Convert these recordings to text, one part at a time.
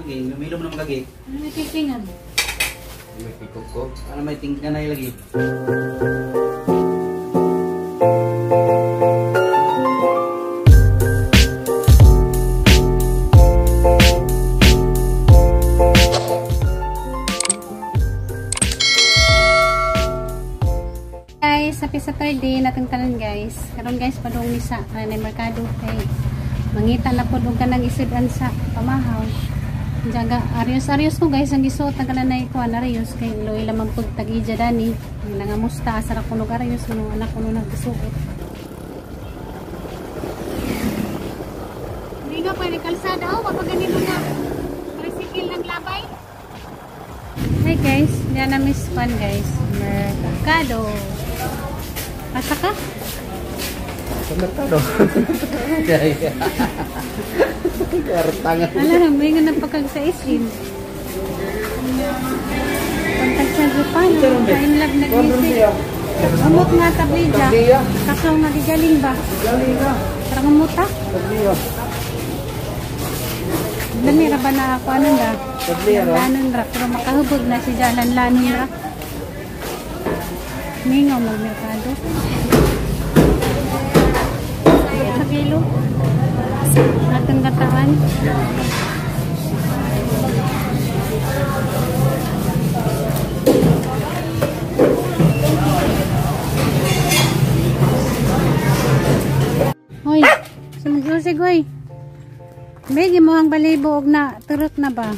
Lagi, lumilom naman lagi. Ano may titingan? May pikok ko. Ano may tingkanay lagi? Guys, happy Saturday natong tanan guys. Karon guys, padung ni sa kanay merkado kay mangita na pud og kanang isud-an sa pamahaw. Jaga arios-arios ko guys ang gisuot ang kananay ko arios kay loy lamang pud tag-ija dani. Nangamusta asa ra kuno arios no anak kuno nagsuot. Hindi nga pwede kalsada oh, kapag ganito na tricycle ng labay. Hi guys, diyan na miss fun guys. Merkado. Asa ka? Sa merkado. Kartangan. Ala, may nga napakag sa isin. Pagtag sa Japan, in love nag-visit. Umot nga tablija. Kasaw nga gigaling ba? Galing ka. Parang umot ah. Tabliya. Dami ra ba na ako ano na? Tabliya ra. Lanon ra, pero makahubog na si Jalan lanon ra. Mingaw magmerkado. Sa kilo. Atong gataan. Hoy, sumuglusig hoy. May mo ang balibo og na turot na ba?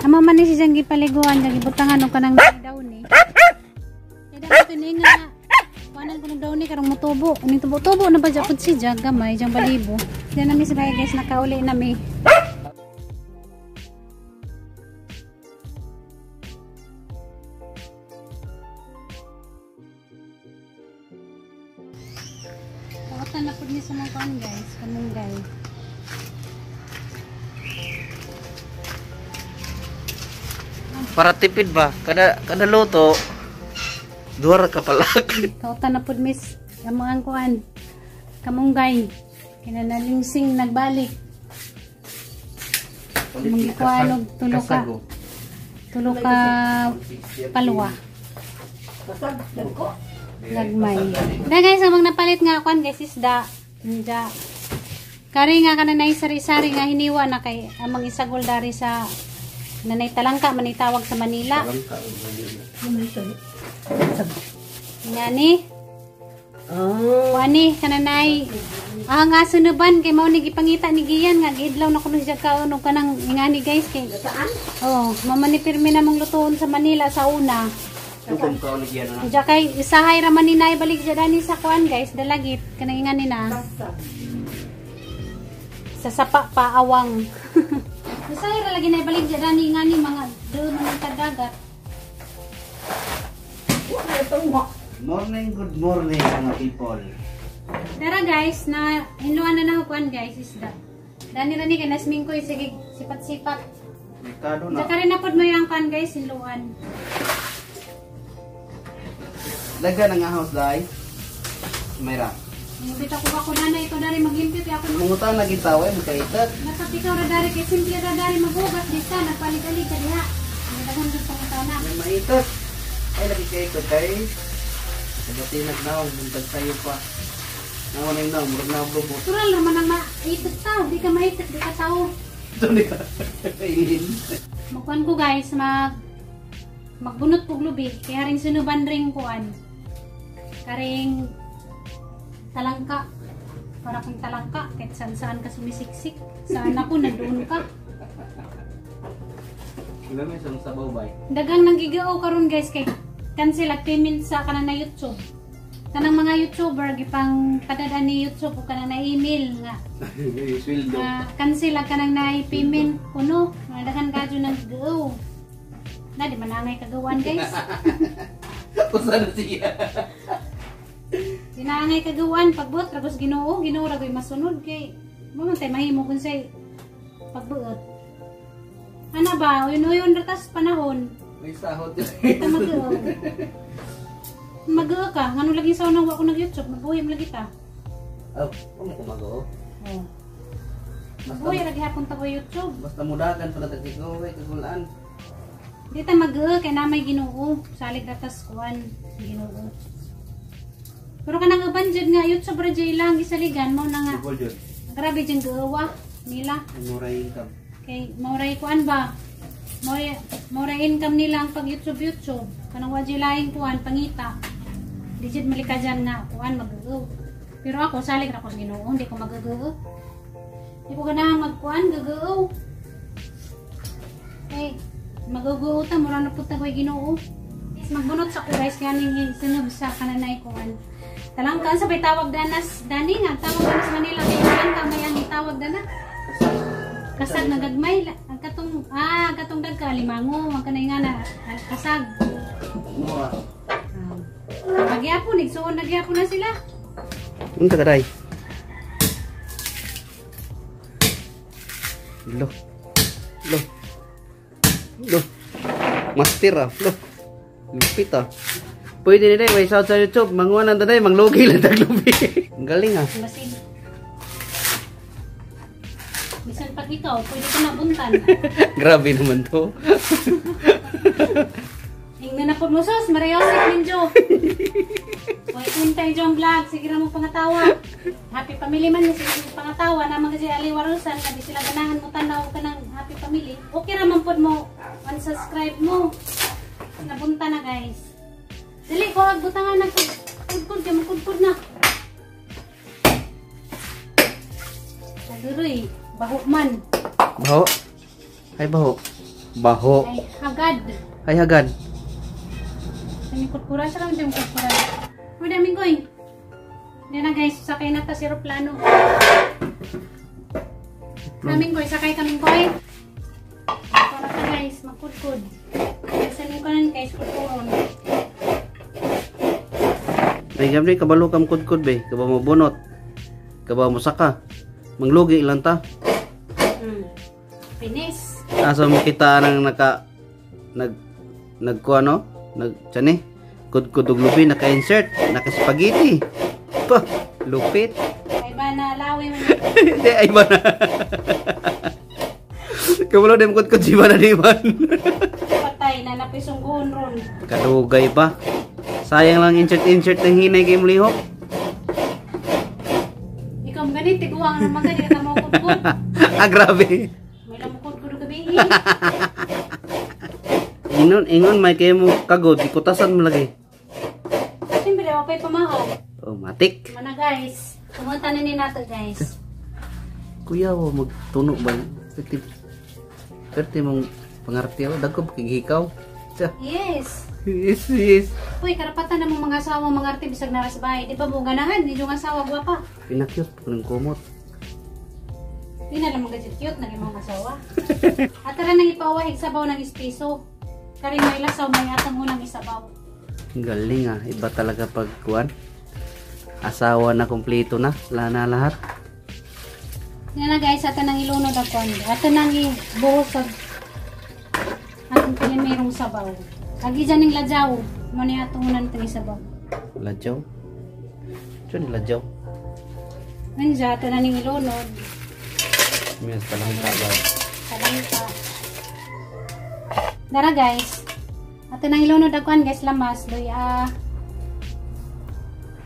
Amo man ni siyang gipaliguan, gibutangan og kanang daw ni. Kaya kini nga kuanan ko ng daw ni karong motubo. Ning tubo-tubo na ba japod si Jag gamay jang balibo. Diyan na mi sila guys, nakauli na mi. Kautan na pud ni sa mga kuan guys, kamunggay. Para tipid ba? Kada luto, duha ra ka palak. Kautan na pud miss ang mga kuan kamunggay. Kinanalingsing nagbalik. Mangikuan og tulo ka palwa. Gagmay. Da guys, ang mga napalit nga kuan guys isda. Nja. Kari nga kananay sari-sari nga hiniwa na kay amang isagol dari sa nanay talangka man itawag sa Manila. Ngani? Wani kananay ang aso na ban kay mao ni gipangita ni Gian nga giidlaw na kuno siya kaon og kanang ingani guys kay. Saan? Oh, mama ni pirmi na mong lutoon sa Manila sa una. Tukom kaon ni Gian na. Diya kay isahay ra man ni nay balik siya dani sa kuan guys, dalagit kanang ingani na. Sa sapa pa awang. Isahay ra lagi nay balik siya dani ingani mga doon man kadagat. Morning, good morning mga people. Tara guys, na hinluan na na kuan guys isda. Dani ra ni kay nasming ko sige sipat-sipat. Merkado na. Saka rin na pod mo yung kuan guys hinluan. Daga na nga house dai. Mayra. Imbita ko ako nanay ko dari maglimpyo kay ako. Mangutang na gitaw ay magkaitat. Nakapikaw ra dari kay simple ra dari maghugas di ka nagpalig-alig ka diha. Ang daghan sa pangutana. May maitat. Ay lagi kay ko kay nagatinag na ang buntag sayo pa. Nawa na yung murag na lubot. Tural naman ang maitot tao, di ka maitot, di ka tao. Magkuan ko guys, magbunot kog lubi, kaya ring sinuban ring kuan. Karing talangka. Para kang talangka, kahit saan saan ka sumisiksik. Saan ako, nandoon ka. Iba may isang sabaw bay. Dagang nanggigao karon guys, kay cancel at payment sa kanan na YouTube. Kanang mga YouTuber gipang padada ni YouTube o kanang na email nga. Sweldo. Cancel ang kanang na payment kuno. Daghan kadyo nang gigao. Na di man angay kagawan guys. Usa na siya. Di na angay kagawan pagbuot ragos Ginoo, Ginoo ra goy masunod kay mo man tay mahimo kun say pagbuot. Ana ba, uyon-uyon ra tas panahon. May sahod. Kita mag-oo. Mag-oo ka. Ngano lagi sa unang wa ko nag-YouTube, mabuhi mo lagi ta. Oh, ano ko mag-oo? Oh. Uy, lagi hapon ta ko YouTube. Basta mudagan pala tagsigo, way kagulaan. Di ta mag kay na may Ginoo, salig ratas kuan Ginoo. Pero kanang uban jud nga YouTube ra jud ilang gisaligan mo na nga. Grabe jud gaawa nila. Mura income. Kay mauray kuan ba? Mauray income nila ang pag YouTube YouTube. Kanang wa jud laing kuan pangita. Di jud malika dyan nga kuan mag. Pero ako salig ra ko sa Ginoo, hindi ko magagoo. Di ko ganahan magkuan gagoo. Kay magugoo ta mura na pud ta koy Ginoo. Magbunot sa ko guys kaning sunog sa kananay kuan. Talangka sa bay tawag danas dani nga tawag danas Manila kay talangka may ang tawag dana. Kasag na gagmay ang katong katong dagka limango ang kanay nga na kasag. Pagyapon igsuon nagyapon na sila. Unta ka day? Lo. Lo. Lo. Master ah. Lo. Lupit ah. Pwede ni day, may shout sa YouTube. Manguha lang taday, manglugi lang taglubi. Ang galing ah. Basig. Bisan pag ikaw, pwede ka nabuntan. Grabe naman to. Ingnan na po mo sus, Mariosik ninjo. Uy, kuntay jong vlog, sige ra mo pangatawa. Happy family man, sige mo pangatawa. Naman kasi aliwarusan, na di sila ganahan mo tanaw ka ng happy family. Okay ra man pod mo, unsubscribe mo. Nabunta na guys. Dali ko, butangan na. Kudkod, kudkod na. Saduroy, baho man. Baho? Ay baho. Baho. Ay hagad. Ay hagad. May kudkura siya lang diyang kudkura. Uy, daming koy. Yan na guys, sakay na ta sa aeroplano. Daming koy, sakay kaming koy. Para ta guys, magkudkod. Sa ko nan guys, kudkuron. Ay gabi, kabalo kam kudkod be. Kabaw mo bunot. Kabaw mo saka. Manglugi lang ta. Finish. Asa mo kita nang naka nagkuano? Nag tsani kudkod og lubi naka-insert, naka-spaghetti. Pa, lupit. Ay ba na lawi man. Hindi ay ba na. Kabalo dem kudkod si ba na di man. Patay na napisungguon ron. Kadugay pa. Sayang lang insert ng hinay kay mulihok. Ikaw mo ganit tiguang naman gani ka mo kudkod. Ah, grabe. May lamukod gabi. Ingon, ingon, may kayo mo kagod, ikutasan mo lagi. Siyempre, ako pa'y pamahog. Oh, matik. Mana guys, pumunta na ni nato guys. Kuya, oh, magtuno ba? 30 mong pangarti ako, dagko, kigikaw. Yes. Yes, yes. Uy, karapatan na mong mga asawa mga arte bisag naras bahay. Di ba mo ganahan? Di yung asawa gwapa. Pinakyot po ng kumot. Di na lang mga cute na mga asawa. At tara nang ipawahig sabaw ng ispiso. Kari may lasaw, may atang unang isabaw. Galing ah. Iba talaga pag kuwan. Asawa na kumpleto na. Wala na lahat. Yan na guys, ato nang ilunod ako. Ato nang ibuhos sa atong pinimirong sabaw. Lagi dyan yung ladyaw. Muna atong unang itong isabaw. Ladyaw? Diyan yung ladyaw. Nandiyan, ato na ning ilunod. May talangka ba? Talangka. Dara guys. Ato nang ilunod akuan guys, lamas, luya,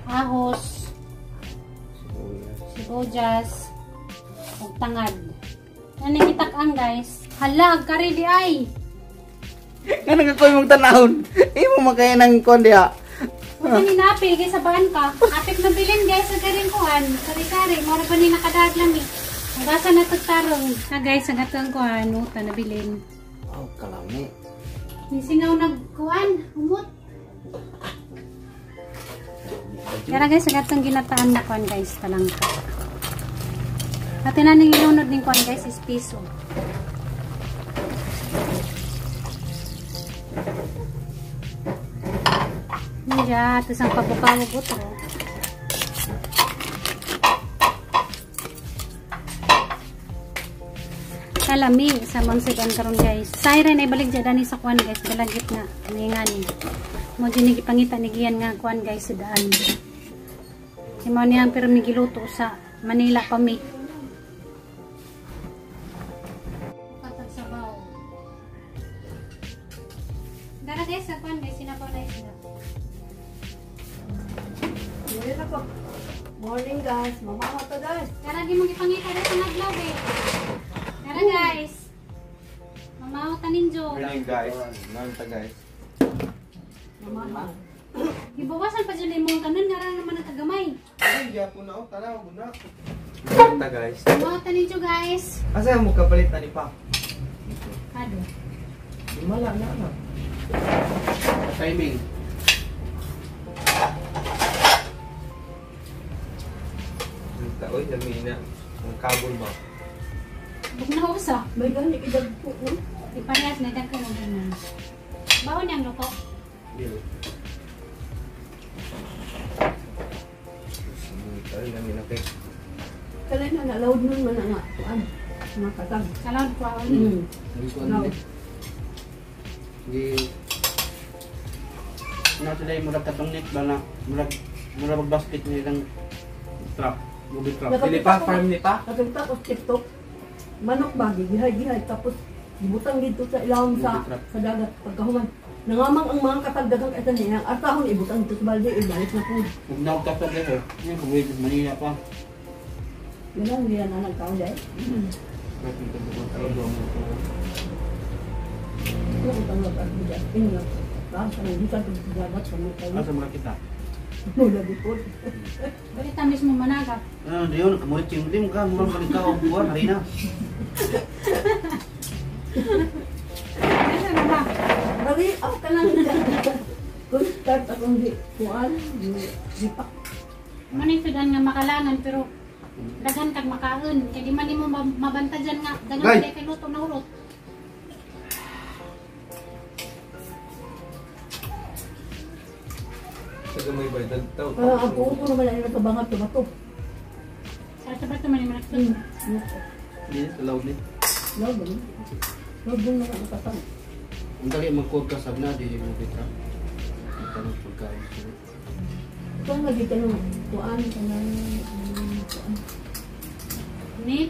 ahos, sibuyas, ug tangad. Yan ang itak-ang guys. Hala, kari di ay. Nga nagakoy mong tanahon. Imo makaya ng kuan diha. Huwag ni napi, guys, sabaan ka. Apik na bilin guys, sa galing kuan. Kari-kari, mura pa ni nakadaag lang eh. Hugasa na tagtarong. Na guys, ang atong kuan, uta na bilin. Oh, kalami. Nisingaw nagkuan, umot. Kaya guys, ang atong ginataan na kuan guys, talangka. Atin na ning ilunod ning kuan guys, is piso. Ninja, ato sang pabukawog utro. Kalami sa mansigan karon guys. Siren ay balik dyan sa kuan guys, dalagit nga ngani. Mo din gipangita ni giyan nga kuan guys sudaan. Si mo niyang pero ni giluto sa Manila pa mi. Tara guys, sa kuan may sinabaw na isda. Ngayon ako. Morning guys. Mamaho to guys. Tara, di mong ipangita dito ng adlaw eh. Tara guys. Mamaho ta ninyo. Morning guys. Morning ta guys. Mamaho. Gibawasan pa dyan imong kanon nga ra naman ang kagamay. Ay, gyapon na ako. Tara, ako na. Morning ta guys. Mamaho ta ninyo guys. Asa mo kapalit ani pa? Kado. Wala na na. Timing. Ta oy, lami na. Ang kabol ba? Bugnaw usa. May gani idag po. Di parehas na dagko mo ganun. Baon niyang luto. Dili. Ay, lami na kay. Kalay na nalawd nun man nga. Kuan. Mga katag. Kalawd ko awon. Hindi ko ano. Di na sila yung murag katong net ba na murag murag basket nilang trap, booby trap. Dili pa farm ni pa. Nakita ko sa TikTok. Manok ba? Gihay-gihay. Tapos gibutang dito sa ilawom sa dagat. Pagkahuman. Nangamang ang mga katagdagang kaysa niya. Ang artahon ibutang dito sa balde. Ibalik na po. Bugnaw ka sa dito. Yan, kung Manila pa. Yan ang yan na nagkaon dahil. Asa mo kita? Mula before. Balita mismo managa. Ano, diyon, kamulit yung lim ka, murang balik ka, o buwan, harina. Asa na ba? Bali, ako ka lang. Kung start akong di, kuan, di pa. Manay sudan nga makalangan pero daghan kag makaon. Kay di man nimo mabanta dyan nga daghan kay luto na urot. Sa gamay ba dagtaw? Ang puto naman ay nasa bangat sa bato. Sa bato man ni managsun. Hindi, loud ni. Loud ni. Loud din naman ang katang. Ang dali magkuwag ka sab na di mo bitra. Tanong pagkain. Ito ang lagi kanong kuan kanang kuan. Ni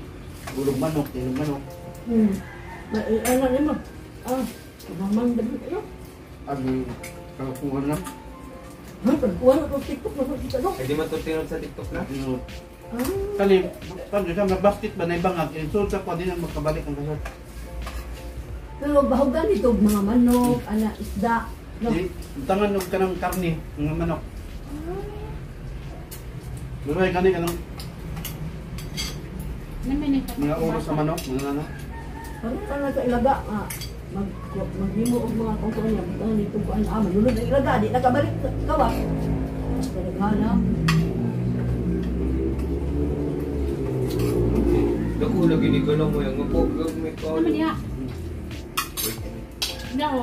ulog manok, ilog manok. Ano nimo? Ah, mamang dali kayo. Ang kakuha na. Ha, pagkuha na itong TikTok na kita no. Ay di man to tinod sa TikTok na. Ah. Kani, pag sa basket ba na ibang ang insult sa ko din ang magkabalik ang kasal. Pero bahugan ito mga manok, ana isda. No. Di, tangan og kanang karne, mga manok. Luray kani kanang mga ulo sa manok, mga ano. Parang kana sa ilaga, maghimo og mga kungko niya, butang nito kuan ah, malulod ang ilaga, di nakabalik sa kawas. Kadaghan. Dako lagi ni galaw mo yung upo, may ko. Ano niya? Dako.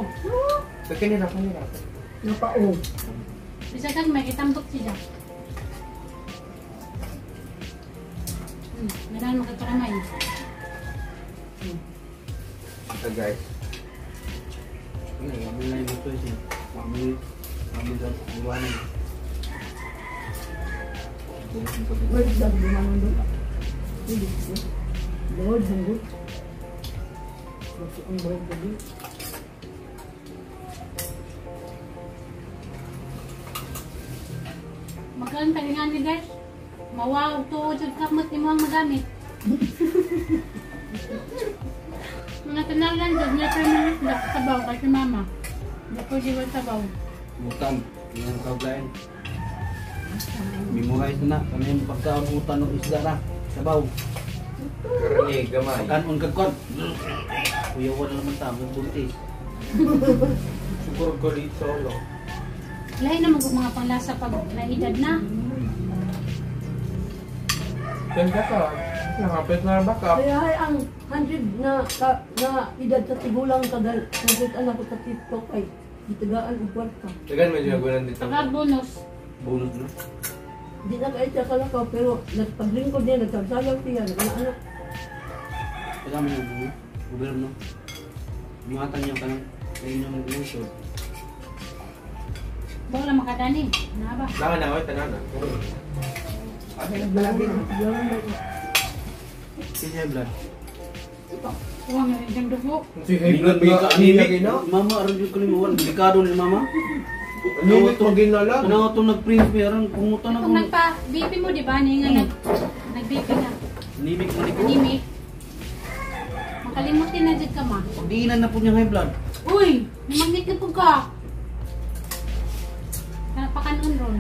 Sa kanila kanila. Napao. Bisa kag may itambok siya. Meron makakaramay. Ito guys. Ano, kami na yung ito siya. Kami, kami sa iwanan. Wait, dami naman doon. Hindi. Lord, hanggot. Bakit ang bawag gabi? Magkaan talingan ni guys. Mawaw tuod sa kamot ni mo ang magamit. Mga tanalan dyan, niya permanent na sabaw kay si mama. Hindi ko di sabaw. Butan, yan ang kauglayan. Memorize na na. Kami yung pagkaabutan ng isda na. Sabaw. Karne gamay. Kanon kagkon. Kuyawan na naman ta, magbuntis. Siguro galit solo. Lahi na mag mga panglasa pag naedad na. Ganda ka. Nakapit na baka. Kaya ay ang 100 na na edad sa tigulang kagal. Nakita na ko sa TikTok ay gitagaan og kwarta. Dagan medyo nagulan dito. Saka bonus. Bonus na. Di na kayo siya kalakaw pero nagpaglingkod niya, nagsagsayang siya, nag-anak. Kasama niyo yung gobyerno. Bumatan niyo ka ng sa inyong lungsod. Bawala makadani. Na ba? Langan na, oy, tanan na. Ay, naglalagi na. Sino yung blood? Ito. Kuha nga rin diyang dugo. Si high blood nga anemic. Mama, aron jud ko ni mawala. Delikado ni mama. Anemic maginala. Ano itong nag-print mi aron kumuta na Kung ko. nagpa-BP mo, di ba? Ni nga nag-BP ka. Anemic man ko. Anemic. Makalimutin na dyan ka ma. Pagdiinan na po niyang high blood. Uy! Namagnet na po ka. Napakanon ron.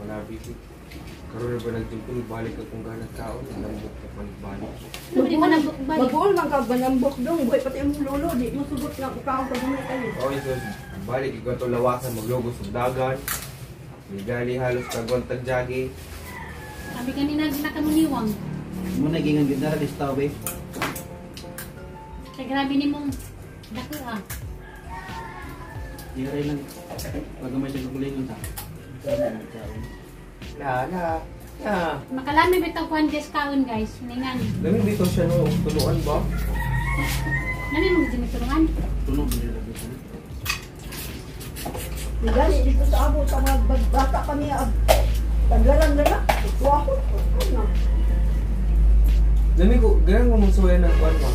Wala busy. Karon na ba nagtimpo balik akong ganang kaon, lambok na balik-balik. Ano ba di mo nabalik? Mag-uol man ka banambok dong, buhay pati imong lolo, di mo sugot nga kaon ka gamay kayo. Okay, so balik ikaw to lawasan maglogos og dagan. Migali halos kagwan tagjagi. Sabi kanina nakamuniwang. Muna gingan gid na ra tao be. Kaya grabe ni mong dako ah. Di rin lang pagamay sa kagulingon ta. La la. La. Makalami bitaw kuan guys kaon guys. Ningan. Dami dito siya no tunuan ba? Nami mo gid tulungan. Tunog nila dito. Gani dito sa amo sa mga bata kami taglaran na na. Tuwahon. Ano? Dami ko ganang mo mong ng kuan ba.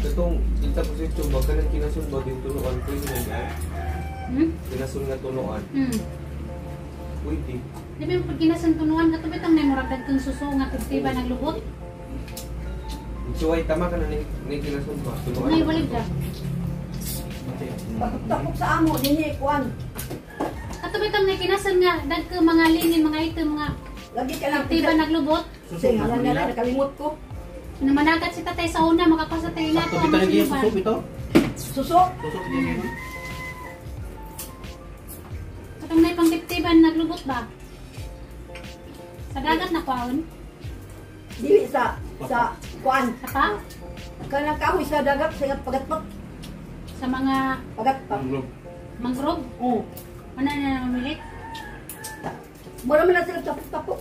Katong kita ko sa YouTube ba kanang kinasun ba yung tunuan pwede na yan. Hmm? Kinasun nga tunuan. Hmm. Pwede. Di ba yung pag ginasan tunuan kato bitang nay murag dagkang suso nga tibtiba naglubot. Suway tama ka na ni kinasun ba tunuan. Nay balik da. Tapok sa amo dinhi kuan. Kato bitang nay kinasan nga dagkang mga lingin mga item mga Lagi ka lang tibtiba naglubot. Kasi nga lang na nakalimot ko. Namanagat si tatay sa una makakuha sa tayo na Sakto to bitaw ang lagi sinuban. susok bitaw. Suso. Susok din yun. Katong nay pang tibtiban naglubot ba? Sa dagat na kwaon? Dili sa kuan. Sa pa? Kanang kahoy sa dagat sa pagatpat. Sa mga Pagatpat. mangrove? Oo. Ano na namilit? Mura man na sila tapok-tapok.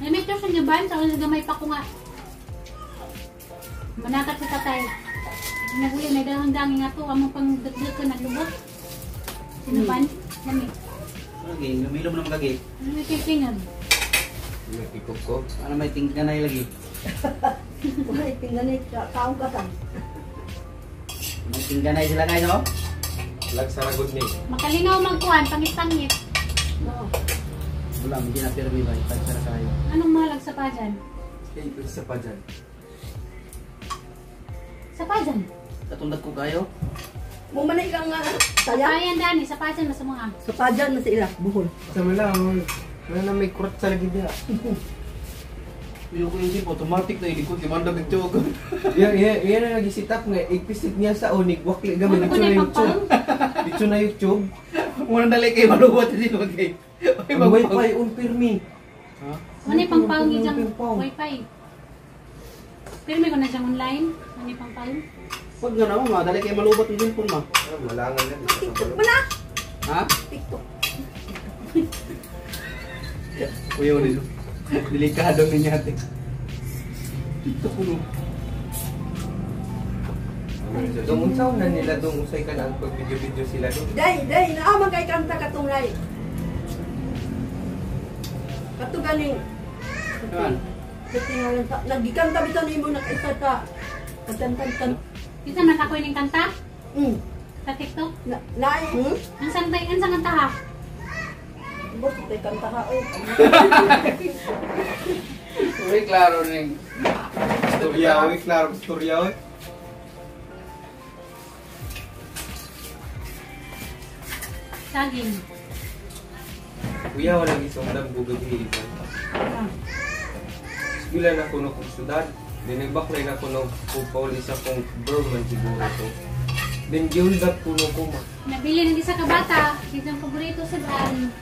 May sa gaban, sa una gamay pa ko nga. Manakat sa tatay. Naguli, may dahang-dangin nga to. Among pang dagdag ka naglubot. Sinuban? Lami. Okay, lumilom na magagi. Ano may kipingan? Nagkikop ko. Ano may tingganay lagi? Wala tingnan sa kaong kasan. May tingganay sila guys, oh. Lagsaragod ni. Makalinaw magkuhan, pangit-pangit. No. Wala, hindi na pirmi ba? Tagsara kayo. Anong mahalag sa pajan? Eh, isa pa dyan. Sa pajan? Katundag ko kayo. Mo man ilang nga Sa saya. pajan, Dani. Sa pajan, mas mga. Sa pajan na sila buhol. Sa mala, wala na may kurat sa lagi niya. Yung ko yung sip, automatic na ilikot. Limanda ng tiyo agad. Yan na nag-sit up nga. Ipisit niya sa unig. Wakli gamit. Ano Dito ko na na YouTube. Dito na YouTube. Muna dali kayo maluwat sa sino kay. Ang wifi on pirmi. Ha? Ano yung pangpaong diyang Pangpaong. wifi? Pero may ko na siyang online. Ano yung pangpaong? Pag nga naman, madali kayo malubat ng cellphone ma. Wala nga na. TikTok man na. Ha? TikTok. Kuya, wala siya. Delikado ninyo ate. TikTok ko no. Dong unsaw na nila dong usay ka na ang pag-video-video sila dong. Day, day, naamang kay kanta katong ray. Kato ganing Kan? sa sa nagikanta bitaw nimo nakaisa sa katantan. Kita man ako yung kanta sa TikTok. Na naay Ang santay, ang sang kanta ha? Boss, tay kanta ha oy. Uy, klaro ning. Storya, oy, klaro storya, oy. Saging. Kuya, walang isang dam gugabi iban. Eskwela na kuno kong syudad. Then nagbaklay na kuno ko paul isa kong Burman siguro to. Then gihold up kuno ko ma. Nabili ng isa ka bata, isang paborito sa daan.